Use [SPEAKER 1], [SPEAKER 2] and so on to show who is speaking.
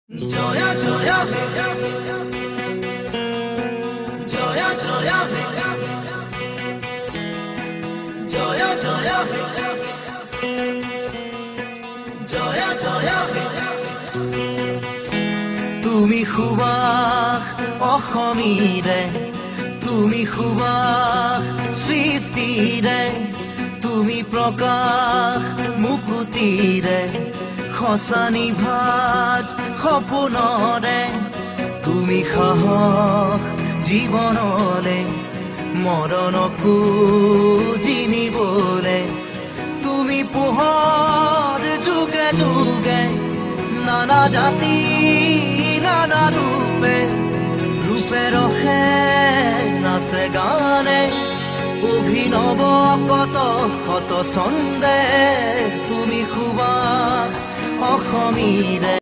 [SPEAKER 1] জয়া জয়া হে, জয়া জয়া হে, জয়া জয়া হে, জয়া জয়া হে। তুমি সুবাস অসমীৰে, তুমি সুবাস সৃষ্টিৰে, তুমি প্ৰকাশ মুকুতিৰে, সঁচানি ভাজ সপোনৰে, তুমি সাহস জীৱনলে, মৰণকো জিনিবলে, তুমি পোহৰ যুগে যুগে, নানা জাতি নানা ৰূপে, ৰূপে ৰসে নাচে গানে, অভিনৱ কত শত ছন্দে, তুমি সুবাস অসমীৰে।